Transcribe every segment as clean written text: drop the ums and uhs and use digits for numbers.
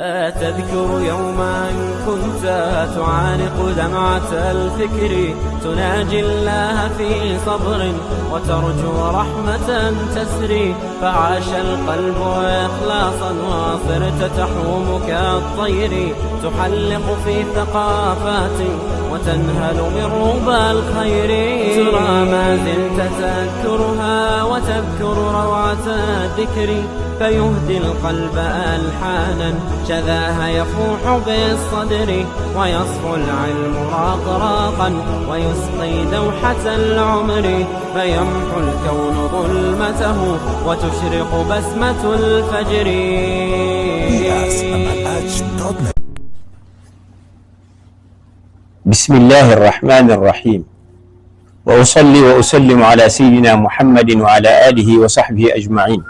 تذكر يوما كنت تعانق دمعة الفكر تناجي الله في صبر وترجو رحمة تسري فعاش القلب إخلاصا وصرت تحوم كالطير تحلق في ثقافات وتنهل من ربى الخير ترى ما زلت تذكرها وتذكر روعة الذكر فيهدي القلب ألحانا شذاها يفوح بالصدر ويصفو العلم راقراقا ويسقي دوحة العمر فيمحو الكون ظلمته وتشرق بسمة الفجر. بسم الله الرحمن الرحيم وأصلي وأسلم على سيدنا محمد وعلى آله وصحبه أجمعين.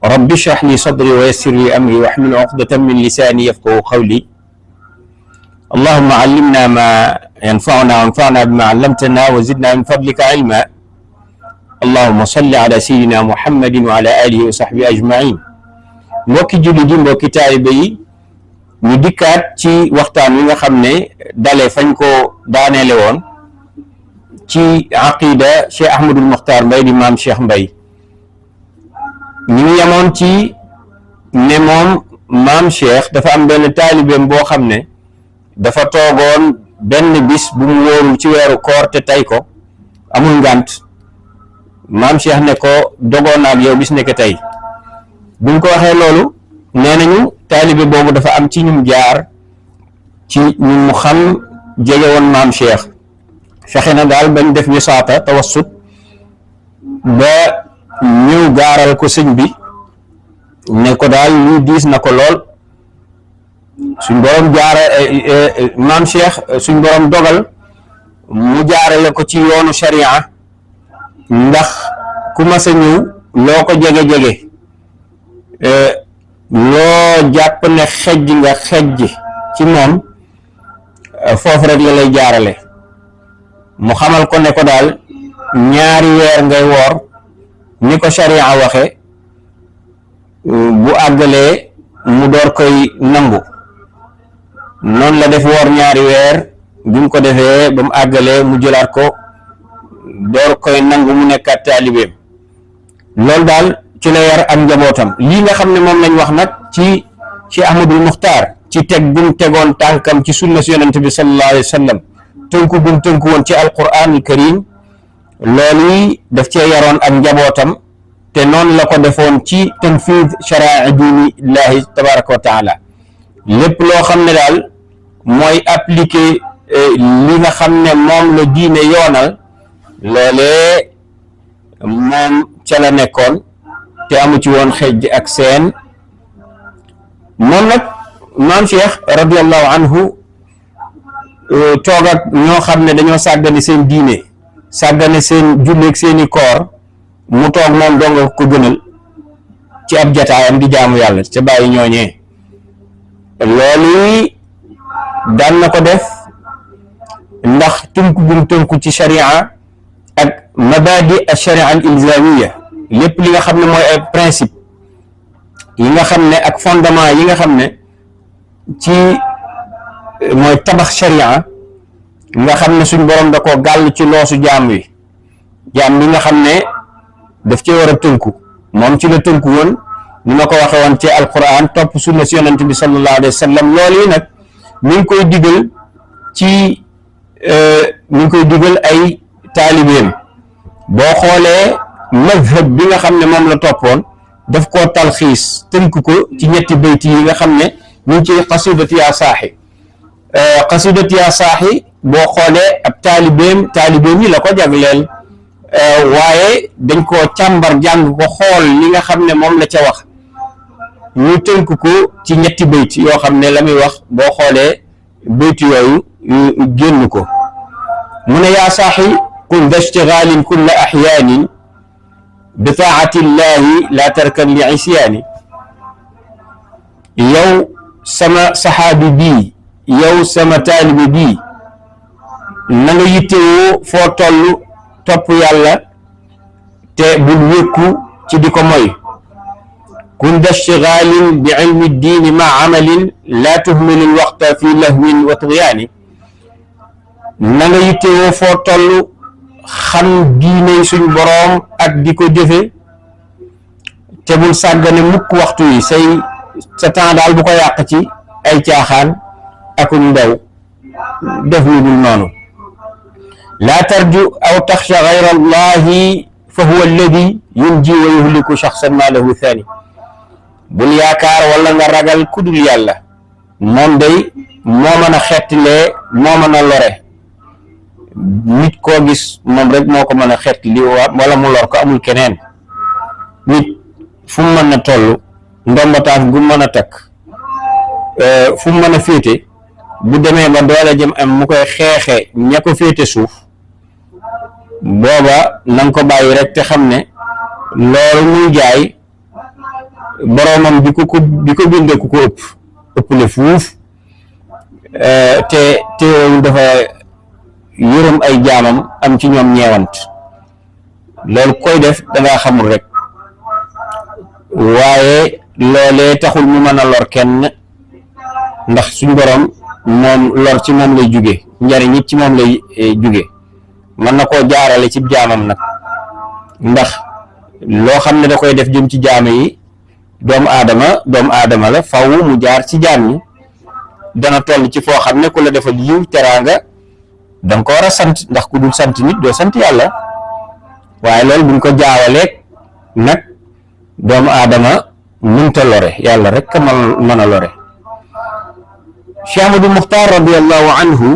رب اشرح لي صدري ويسر لي أمري واحلل عقدة من لساني يفقهوا قولي. اللهم علمنا ما ينفعنا وانفعنا بما علمتنا وزدنا من فضلك علما. اللهم صل على سيدنا محمد وعلى آله وصحبه أجمعين. mbokki julli di mbokki taalibe yi ñu dikkaat ci waxtaan wi nga xam ne dale fañ ko daaneele woon ci aqida Cheikh Ahmadul Muxtaar Mbay di maam Cheikh Mbay. ñu ngi yemoon ci ne moom maam Cheikh dafa am benn taalibeem boo xam ne dafa toogoon benn bis bu mu wóorul ci weeru koor te tay ko amul ngànt maam Cheikh ne ko dogoon naa ak yow bis nekk tey. buñ ko waxee loolu nee nañu taalibe boobu dafa am ci ñum jaar ci ñun mu xam jege woon maam Cheikh fexe na daal bañ def wisaata tawassut ba ñëw gaaral ko sëñ bi ne ko daal lii diis na ko lool suñ borom jaara maam Cheikh suñ borom dogal mu jaarale ko ci yoonu sharia ndax ku mas a ñëw loo ko jege-jege loo jàpp ne xejj nga xejj ci moom foofu rek la lay jaarale mu xamal ko ne ko daal ñaari weer ngay woor ni ko sharia waxe bu àggalee mu door koy nangu noonu la def woor ñaari weer bi mu ko defee ba mu àggalee mu jëlaat ko door koy nangu mu nekkaat taalibeem loolu daal ci la yar ak njabootam. lii nga xam ne moom lañ wax nag ci Cheikh Ahmadul Muxtaar ci teg gum tegoon tànkam ci sunna si yonent bi sallallahu alayhi wa sallam tënku gum tënku woon ci alquran al karim loolu yi daf cee yaroon ak njabootam te noonu la ko defoon ci tanfiid sharaa diinillahi tabaraka wa taala lépp loo xam ne daal mooy appliquer li nga xam ne moom la diine yoonal loolee moom ca la nekkoon te amu ci woon xejj ak seen. moom nag maam Cheikh radiyallahu anhu toog ak ñoo xam ne dañoo sàggane seen diine sàggane seen julleeg seeni koor mu toog moom donga ko gënal ci ab jataayam di jaamu yàlla ca bàyyi ñooñee. loolu daan na ko def ndax tënku gum tënku ci sharia ak mabadi ash-sharia al-ilzamiya lépp li nga xam ne mooy ay principe yi nga xam ne ak fondement yi nga xam ne ci mooy tabax sharia nga xam ne suñ borom da ko gàll ci loosu jaam wi jaam bi nga xam ne daf ci war a tënku moom ci la tënku woon ni ma ko waxe woon ci alquran topp sunna si yonent bi sallallahu alayhi wa sallam loolu yi nag mi ngi koy digal ci mi ngi koy digal ay taalibeem boo xoolee mazhab bi nga xam ne moom la toppoon daf koo talxiis tënk ko ci ñetti bayti yi nga xam ne ñu ngi ci qasidati yaa saaxi qasidati yaa saaxi boo xoolee ab taalibeem yi la ko jagleel waaye dañ koo càmbar jàng ko xool li nga xam ne moom la ca wax ñu tënk ko ci ñetti bayt yoo xam ne la muy wax boo xoolee bayt yooyu génn ko mu ne yaa saaxi kun da ishtigaalin kulla axyaanin bi taati llahi la tarkan li isyaani. yow sama saxaabi bii yow sama taalibi bii na nga yittewoo foo toll topp yàlla te bul wékku ci di ko moy kun da ishtigalin bi ilmi diini ma amalin laa tuhmil al waqta fi lahwin wa tughyaani na nga yittewoo foo toll xam diine suñ boroom ak di ko jëfe te bul sàggane mukk waxtu yi sa temps daal bu ko yàq ci ay caaxaan akum ndaw def lu dul noonu laa tarju aw taxsha gayra allahi fa huwa alladi yunji wa yuhliku shaxsan ma lahu thani bul yaakaar wala nga ragal ku dul yàlla moom day moo mën a xettlee moo mën a lore nit koo gis moom rek moo ko mën a xettli wala mu lor ko amul keneen nit fu mu mën a toll ndombataaf gu mën a takk fu mu mën a féete bu demee ba doole jëm am mu koy xeexe ña ko féete suuf booba na nga ko bàyyi rek te xam ne loolu muy jaay boroomam bi ko bindee ku ko ëpp le fuuf te teewul dafa yërëm ay jaamam am ci ñoom ñeewant loolu koy def dangaa xamul rek waaye loolee taxul mu mën a lor kenn ndax suñ boroom moom lor ci moom lay jóge njariñ it ci moom lay jóge mën na koo jaarale ci jaamam nag ndax loo xam ne da koy def jëm ci jaam yi doomu aadama la faw mu jaar ci jaam ñi dana toll ci foo xam ne ku la defal yiw teraanga danga ko war a sant ndax ku dul sant nit doo sant yàlla waaye loolu buñ ko jaawaleeg nag doomu aadama mënta lore yàlla rek ka mën a lore Cheikh Ahmadou Muxtaar radiallahu anhu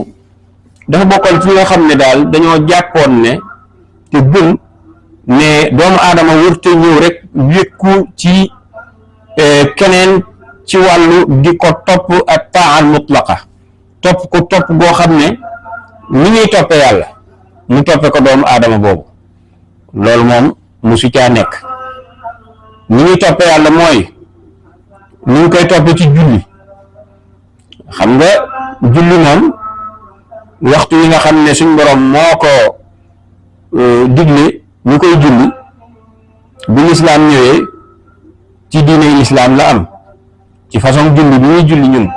dafa bokkoon ci nga xam ne daal dañoo jàppoon ne te gëm ne doomu aadama wërte ñëw rek wékku ci keneen ci wàllu di ko topp ak taal mutlaqa topp ko topp goo xam ne ni ñuy toppe yàlla mu toppe ko doomu aadama boobu loolu moom musu caa nekk ni ñuy toppe yàlla mooy ni ñu koy toppe ci julli xam nga julli moom waxtu yi nga xam ne suñ borom moo ko digle ñu koy julli bu lislaam ñëwee ci diine lislaam la am ci façon julli bi ñuy julli ñun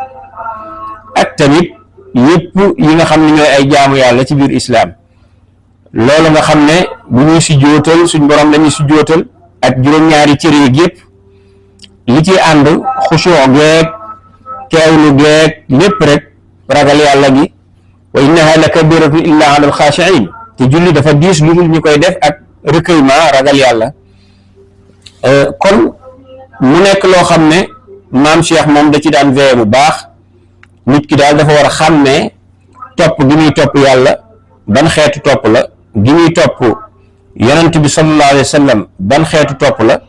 ak tamit yépp yi nga xam ne ñooy ay jaamu yàlla ci biir islaam loolu nga xam ne bu ñuy sujjóotal suñ borom dañuy sujjóotal ak juróom-ñaari cër yi yépp li ci ànd xusuu geeg teewlu geeg lépp rek ragal yàlla gi wa innaha la kabiratun illa ala alxaashiin te julli dafa diis lu dul ñu koy def ak recueillement ragal yàlla kon mu nekk loo xam ne maam Cheikh moom da ci daan veillé bu baax nit ki daal dafa war a xam ne topp gi muy topp yàlla ban xeetu topp la gi muy topp yonent bi sallallahu alayhi wa sallam ban xeetu topp la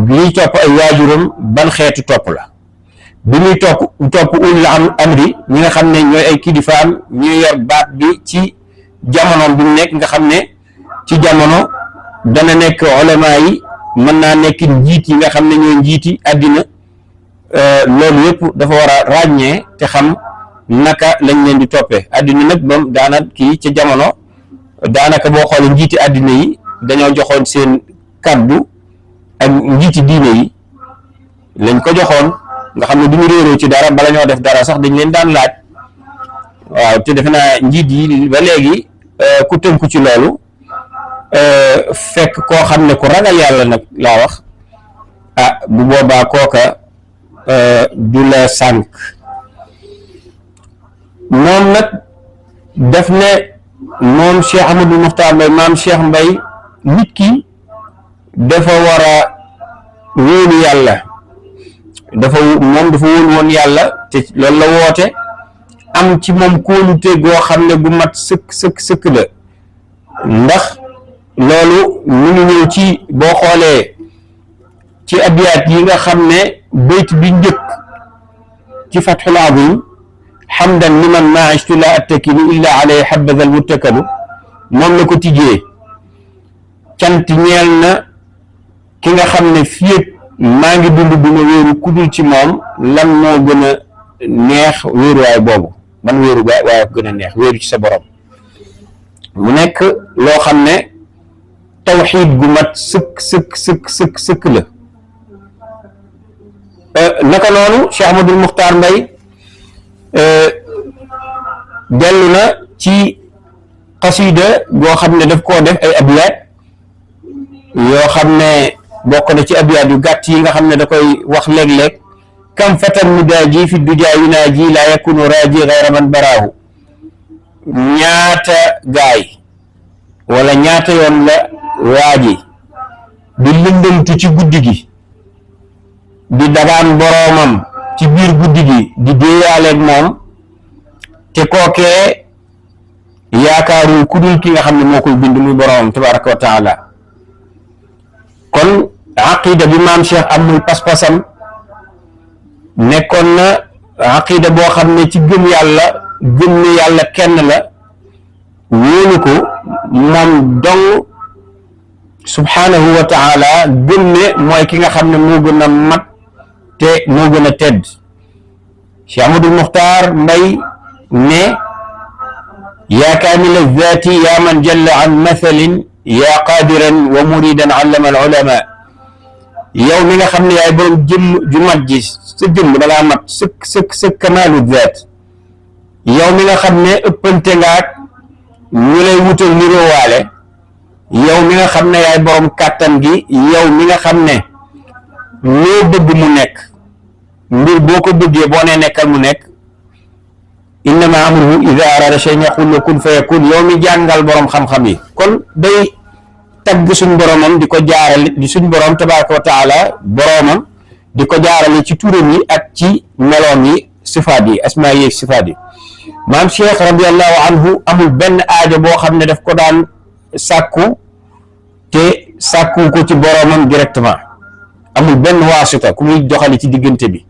gi muy topp ay waajuram ban xeetu topp la bi muy topp ulul amri ñi nga xam ne ñooy ay kilifaam ñuy yor baat bi ci jamono bi mu nekk nga xam ne ci jamono dana nekk ulama yi mën naa nekk njiit yi nga xam ne ñooy njiiti àddina loolu yëpp dafa war a ràññee te xam naka lañ leen di toppee àddina nag moom daana kii ca jamono daanaka boo xoolee njiiti àddina yi dañoo joxoon seen kaddu ak njiiti diine yi lañ ko joxoon nga xam ne du ñu réeroo ci dara bala ñoo def dara sax dañ leen daan laaj waaw te defe naa njiit yi ba léegi ku tënku ci loolu fekk koo xam ne ku ragal yàlla nag laa wax bu boobaa kooka du la sànk moom nag def ne moom Cheikh Ahmadou Muxtaar Mbay maam Cheikh Mbay nit ki dafa war a wóolu yàlla dafa wóolu woon yàlla te loolu la woote am ci moom kóolute goo xam ne gu mat sëkk la ndax loolu mu ngi ñëw ci boo xoolee ci abiyaat yi nga xam ne bayt bi njëkk ci Fathul Azim hamdan liman ma ishtu la attakilu illa alayhi habadha almuttakalu moom la ko tijjee cant ñeel na ki nga xam ne fii maa ngi dund duma wéeru kudul ci moom lan moo gën a neex wéeruwaay boobu man wéeruwaay gën a neex wéeru ci sa borom mu nekk loo xam ne tawxiid gu mat sëkk la naka noonu Cheikh Ahmadul Muxtaar Mbay dellu na ci xasida goo xam ne daf koo def ay abyaat yoo xam ne bokk na ci abyaat yu gàtt yi nga xam ne da koy wax léeg-léeg kam fatan mudaaji fi dujaa yunaaji laa yakunu raaji gayra man baraahu ñaata gaay wala ñaata yoon la waaji di lëndëmtu ci guddi gi di dagaan boroomam ci biir guddi gi di déeyaaleeg moom te kookee yaakaarul ku dul ki nga xam ne moo koy bind muy boroomam tabaraka wa taala kon aqida bi maam Cheikh amul pas-pasam nekkoon na aqida boo xam ne ci gëm ne yàlla kenn la wóolu ko moom dong subhanahu wa taala gëm ne mooy ki nga xam ne moo gën a mat te moo gën a tedd Cheikh Ahmadul Muxtaar Mbay ne yaa kaamila zaati yaa man jalla an mathalin yaa qaadiran wa muridan allama al ulama yow mi nga xam ne yaay borom jëmm ju mat ji sa jëmm da ngaa mat sëkk kamaalu zaat yow mi nga xam ne ëppante ngaak ñu lay wutal niroowaale yow mi nga xam ne yaay borom kàttan gi yow mi nga xam ne loo bëgg mu nekk mbir boo ko bëggee boo nee nekkal mu nekk innama amruhu ida arada shay'an yaqul lahu kun fayakun yow mi jàngal borom xam-xam yi kon day tagg suñ boromam di ko jaarale di suñ borom tabaraka wa taala boromam di ko jaarale ci turam yi ak ci meloom yi sifaat yi asmaa yi sifaat yi maam Cheikh radiallahu anhu amul benn aajo boo xam ne daf ko daan sàkku te sàkku ko ci boromam directement amul benn waasita ku muy doxali ci diggante bi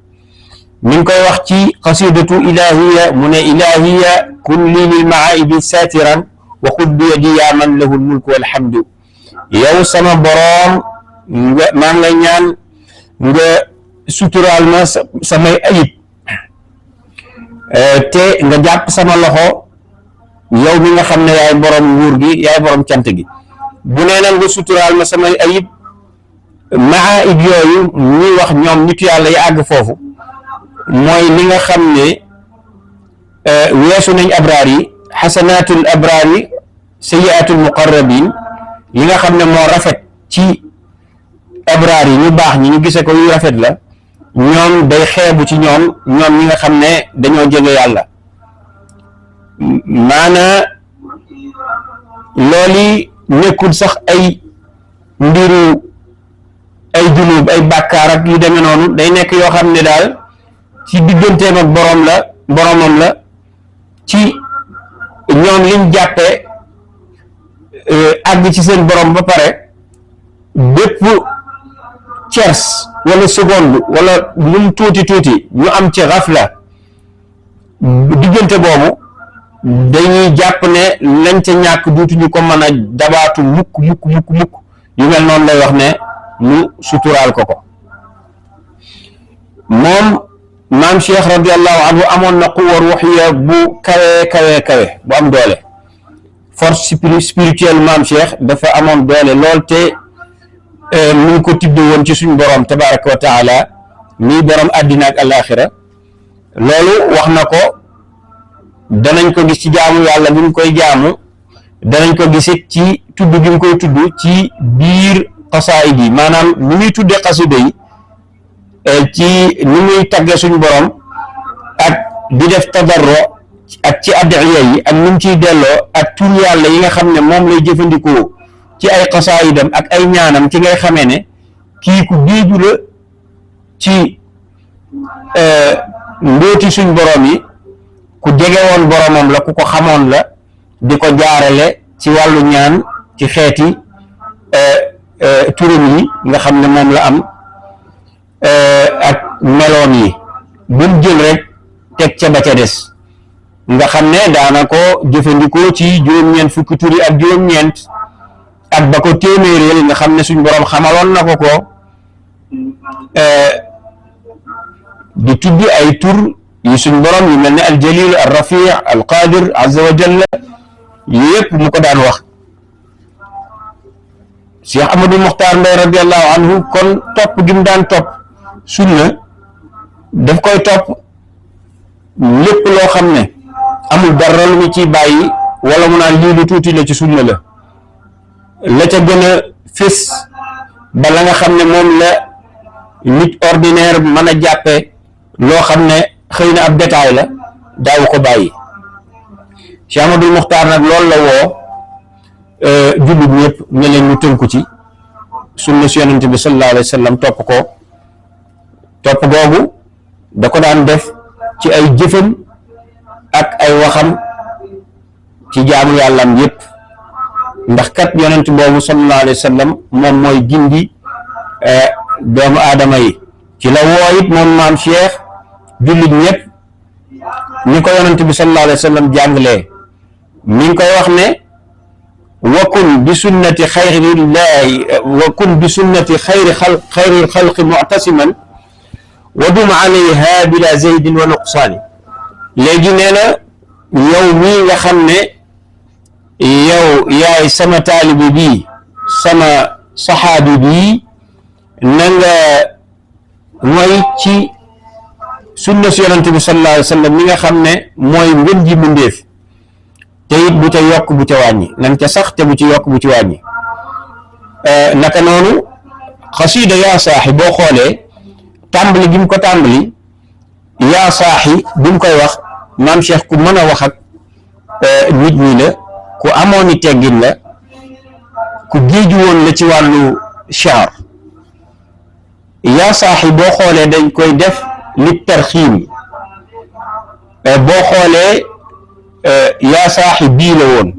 mi ngi koy wax ci qasidatu ilahiya mu ne ilahiya kun lii lil maaibi satiran wa xud bi yadi yaa man lahu lmulku walhamdu yow sama boroom nga maa ngi lay ñaan nga suturaal ma samay ayib te nga jàpp sama loxo yow mi nga xam ne yaay boroom nguur gi yaay boroom cant gi bu nee na nga suturaal ma samay ayib maayib yooyu ñuy wax ñoom nit yàlla yi àgg foofu mooy li nga xam ne weesu nañ abraar yi xasanaatul abraar yi sayyiatul muqarrabin li nga xam ne moo rafet ci abraar yi ñu baax ñi ñu gise ko yu rafet la ñoom day xeebu ci ñoom ñi nga xam ne dañoo jege yàlla maanaa loolu nekkul sax ay mbiru ay junub ay bàkkaar ak yu demee noonu day nekk yoo xam ne daal ci digganteem ak boromam la ci ñoom liñ jàppee àgg ci seen borom ba pare bépp tiers wala seconde wala lu mu tuuti ñu am ci xafla diggante boobu dañuy jàpp ne lañ ca ñàkk duutuñu ko mën a dabaatu mukk yu mel noonu lay wax ne mu suturaal ko moom maam Cheikh radiallahu anhu amoon na quwa ruuxiya bu kawe bu am doole force spirituelle maam Cheikh dafa amoon doole lool te mu ngi ko tibbe woon ci suñ borom tabaraka wa taala nii borom àddina ak alaxira loolu wax na ko danañ ko gis ci jaamu yàlla bi mu koy jaamu danañ ko gisit ci tudd bi mu koy tudd ci biir xasaayid yi maanaam ni muy tudde xasida yi ci ni muy tagge suñ borom ak di def tadarro ak ci addiya yi ak ni mu ciy delloo ak tur yàlla yi nga xam ne moom lay jëfandikoo ci ay xasaayidam ak ay ñaanam ci ngay xamee ne kii ku géeju la ci mbóoti suñ borom yi ku jege woon boromam la ku ko xamoon la di ko jaarale ci wàllu ñaan ci xeeti turam yi nga xam ne moom la am ak meloom yi bu mu jël rek teg ca ba ca des nga xam ne daana ko jëfandikoo ci juróom-ñeent fukki tur yi ak juróom-ñeent ak ba ko téeméeréel nga xam ne suñ borom xamaloon na ko di tuddi ay tur yi suñ borom yu mel ne al jalil al rafi al qadir azza wa jalla yëpp mu ko daan wax Cheikh Ahmadul Muxtaar Mbay radiallahu anhu kon topp gi mu daan topp sunna daf koy topp lépp loo xam ne amul dara lu ñu ciy bàyyi wala mu naan lii lu tuuti la ci sunna la ca gën a fés ba la nga xam ne moom la nit ordinaire mën a jàppe loo xam ne xëy na ab détail la daawu ko bàyyi. Cheikh Ahmadul Muxtaar nag loolu la woo jullit ñëpp ne leen ñu tënku ci sunna si yonent bi sallallahu alayhi wa sallam topp ko topp googu da ko daan def ci ay jëfam ak ay waxam ci jaamu yàllam yëpp ndax kat yonent boobu sallallahu alayhi wa sallam moom mooy gindi doomu aadama yi ci la woo it moom maam Cheikh jullit ñëpp ni ko yonent bi sallallahu alayhi wa sallam jàngalee mi ngi koy wax ne wakun bi sunnati xayrillahi wakun bi sunnati xayril xalqi muctasiman wa dum alayha bila zaydin wa nuqsaani. léegi nee na yow mii nga xam ne yow yaay sama taalibi bii sama saxaabi bii na nga mooy ci sunna si yonent bi sallallahu alayhi wa sallam mi nga xam ne mooy ngën ji mbindéef te it bu ca yokk bu ca wàññi nan ca sax te bu ci yokk bu ci wàññi. naka noonu xasiida yaa saaxi boo xoolee tàmbali gi mu ko tàmbali yaa saaxi bi mu koy wax maam Cheikh ku mën a wax ak nit ñi la ku amoon i teggin la ku géeju woon la ci wàllu shaar. yaa saaxi boo xoolee dañ koy def li tarxiim boo xoolee yaa saaxi bii la woon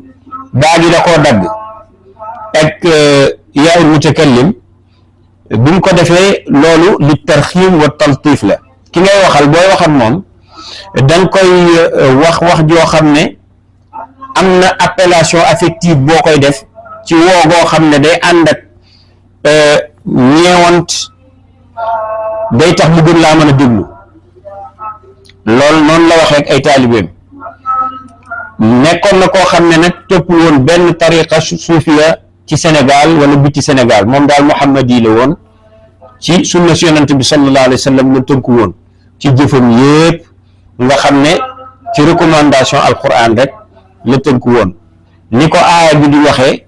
baa gi da koo dagg ak yaa ul mutakallim bi mu ko defee loolu li tarxiim wa taltiif la ki ngay waxal booy waxal moom danga koy wax joo xam ne am na appellation affective boo koy def ci woogoo xam ne day ànd ak ñeewant day tax mu gën laa mën a déglu loolu noonu la waxee ak ay taalibeem. nekkoon na koo xam ne nag toppul woon benn tariqa suufiya ci Sénégal wala biti Sénégal moom daal Muhammad yi la woon ci sunna si yonent bi sallallahu alayhi wa sallam la tënku woon ci jëfam yépp nga xam ne ci recommandation alquran rek la tënku woon ni ko aaya bi di waxee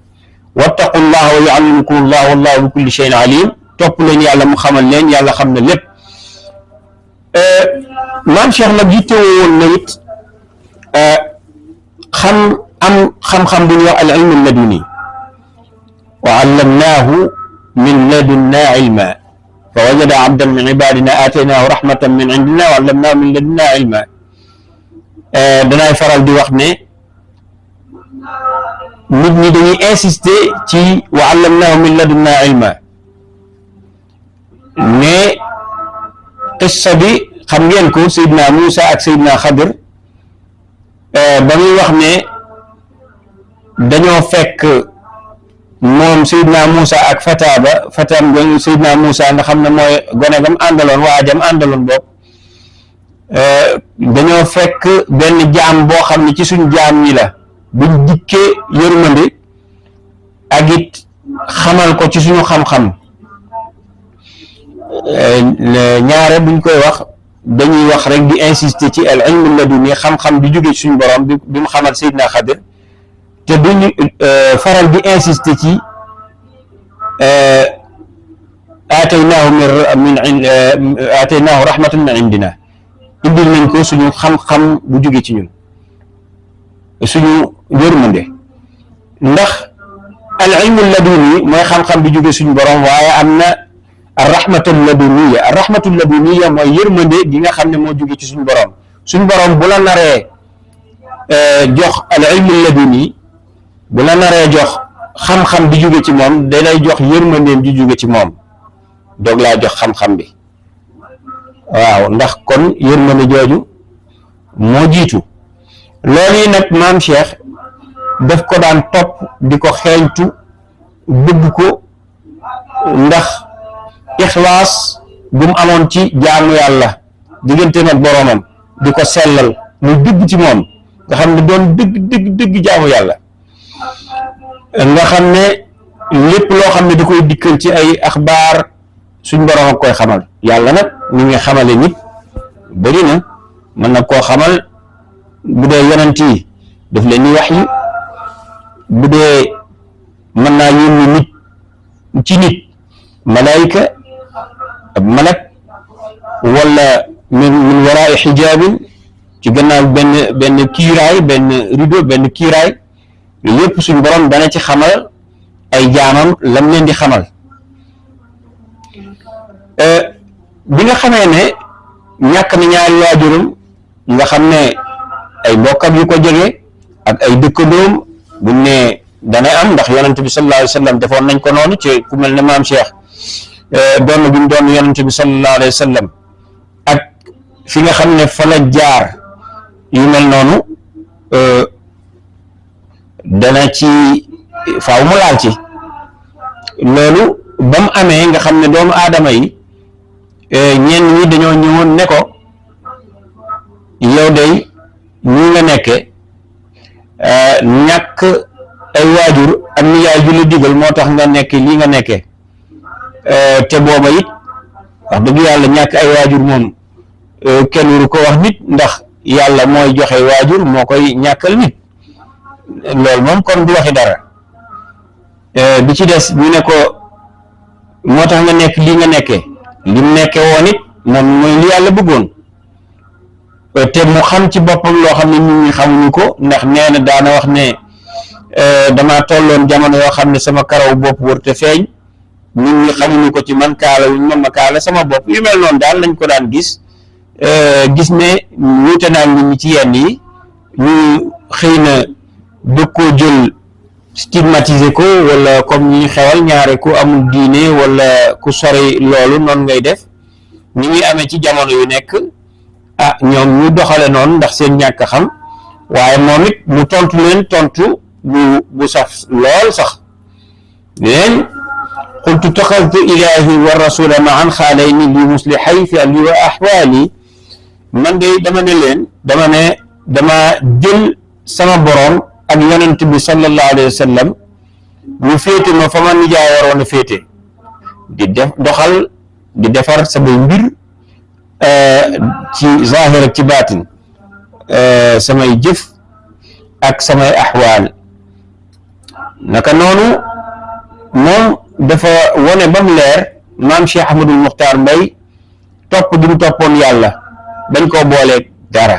wattaqullaha wa yuallimukumullah wallahu bi kulli shay'in alim topp leen yàlla mu xamal leen yàlla xam na lépp. maam Cheikh nag yittewoo woon na it xam-xam bu ñuy wax al ilmu laduni wa allamnaahu min ladunna ilma fa wajada abdan min ibadina ataynaahu rahmatan min indina wa allamnaahu min ladunna ilma. danaay faral di wax ne nit ñi dañuy insister ci wa allamnaahu min ladunna ilma ne qissa bi xam ngeen ko Seydina Moussa ak Seydina Xadir ba muy wax ne dañoo fekk moom Seydina Moussa ak Fatam Seydina Moussa nga xam ne mooy gone gam àndaloon waajam àndaloon bopp dañoo fekk benn jaam boo xam ne ci suñ jaam ñi la buñ dikkee yërmande ak it xamal ko ci suñu xam-xam ñaare buñ koy wax dañuy wax rek di insister ci al ilmu laduni xam-xam di jóge ci suñu borom bi mu xamal Seydina Xadir te duñu faral di insister ci ataynaahu rahmatan min indina indil nañ ko suñu xam-xam bu jóge ci ñun suñu yërmande ndax al ilmu laduni mooy xam-xam bi jóge suñu borom waaye am na arrahmatul laduniya arrahmatul laduniya mooy yërmande gi nga xam ne moo jóge ci suñu borom bu la naree jox al ilmu laduni bu la naree jox xam-xam bi jóge ci moom da lay jox yërmandeem di jóge ci moom doog laa jox xam-xam bi waaw ndax kon yërmande jooju moo jiitu loolu yi nag maam Cheikh daf ko daan topp di ko xeeñtu bëgg ko ndax ixlaas bu mu amoon ci jaamu yàlla diggante nag boroomam di ko sellal mu dëgg ci moom nga xam ne doon dëgg jaamu yàlla nga xam ne lépp loo xam ne da koy dikkal ci ay axbaar suñ boroom ak koy xamal yàlla nag ñu ngi xamale nit bëri na, mën na koo xamal bu dee yonent yi daf leen di wax yi, bu dee mën naa yónni nit ci nit malaayika ab malak wala min waraai xijaabin ci gannaaw benn kiiraay, benn rideau, benn kiiraay, yooyu yëpp suñ borom dana ci xamal ay jaamam lam leen di xamal. bi nga xamee ne ñàkk na ñaari waajuram nga xam ne ay mbokkam yu ko jege ak ay dëkkandoom buñ ne dana am, ndax yonent bi sallallahu alayhi wa sallam defoon nañ ko noonu ci ku mel ne maam Cheikh doon bi mu doon yonent bi sallallahu alayhi wa sallam ak fi nga xam ne fa la jaar yu mel noonu dana ci faaw mu laal ci loolu ba mu amee nga xam ne doomu aadama yi ñenn ñi dañoo ñëwoon ne ko yow day ñi nga nekke ñàkk ay waajur ak ni yaay ju la digal moo tax nga nekk lii nga nekkee te booba it wax dëgg yàlla ñàkk ay waajur moom kenn waru ko wax nit, ndax yàlla mooy joxe waajur moo koy ñàkkal nit, loolu moom kon du waxi dara. bi ci des ñu ne ko moo tax nga nekk lii nga nekkee, li mu nekkee woon it moom mooy li yàlla bëggoon, te mu xam ci boppam loo xam ne nit ñi xamuñu ko, ndax nee na daana wax ne dama tolloon jamono yoo xam ne sama karaw bopp wërte feeñ, nit ñi xamuñu ko ci man, kaala wuñ ma kaala sama bopp, yu mel noonu daal lañ ko daan gis ne wuute naa nit ñi ci yenn yi, ñu xëy na bëgg koo jël stigmatiser ko, wala comme ñi xewal ñaare ku amul diine wala ku sori loolu noonu ngay def, ni muy amee ci jamono yu nekk. Ñoom ñu doxale noonu ndax seen ñàkk a xam, waaye moom it mu tontu leen tontu bu saf lool sax. leen qultu taxadtu ilahi wa rasula maan xaalayni li muslihay fi ali wa ahwali, man de dama ne leen dama jël sama borom ak yonent bi sallallahu alayhi wa sallam ñu féete ma fa ma nijaay waroon a féete, di doxal di defar samay mbir ci zahir ak ci baatin, samay jëf ak samay axwaal. naka noonu moom dafa wone ba mu leer maam Cheikh Ahmadul Muxtaar Mbay topp gi mu toppoon yàlla bañ koo booleeg dara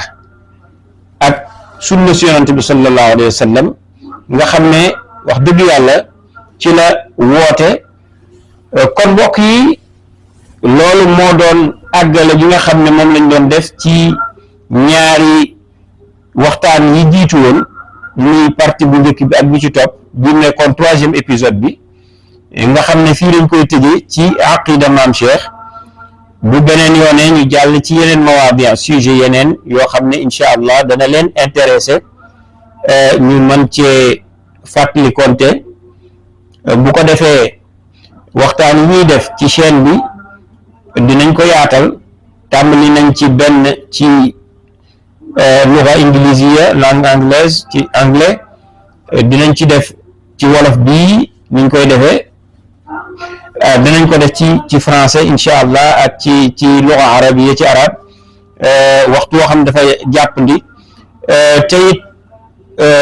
ak sunna si yonent bi sallallahu alayhi wa sallam, nga xam ne wax dëgg yàlla ci la woote. kon mbokk yi loolu moo doon àggale gi nga xam ne moom lañ doon def ci ñaari waxtaan yi jiitu woon, muy partie bu njëkk bi ak bi ci topp, bu nekkoon 3e épisode bi, nga xam ne fii lañ koy tëjee ci aqida maam Cheikh. bu beneen yoonee ñu jàll ci yeneen mawaadi sujet yeneen yoo xam ne incha allah dana leen intéressé, ñu mën cee fàttali konte. bu ko defee waxtaan yi ñuy def ci chaîne bi dinañ ko yaatal, tàmbali nañ ci benn ci luga ingilisiya, langue anglaise, ci anglais, dinañ ci def ci wolof bii niñ koy defee, dinañ ko def ci français incha allah ak ci luga arabiya ci arab, waxtu woo xam ne dafa jàppandi. te it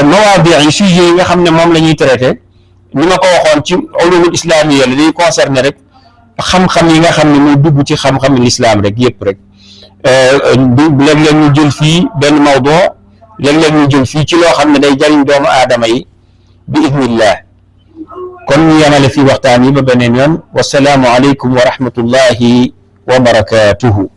mawaadi yi sujet yi nga xam ne moom la ñuy traité, ni ma ko waxoon ci ulumul islamiya la day concerné rek xam-xam yi nga xam ne muy dugg ci xam-xam l'islam rek yëpp rek. léeg-léeg ñu jël fii benn mawdu, léeg-léeg ñu jël fii ci loo xam ne day jariñ doomu aadama yi bi idnillah. kon ñu yemale fii waxtaan yi ba beneen yoon. wasalaamu aleykum wa rahmatullahi wa barakatuhu.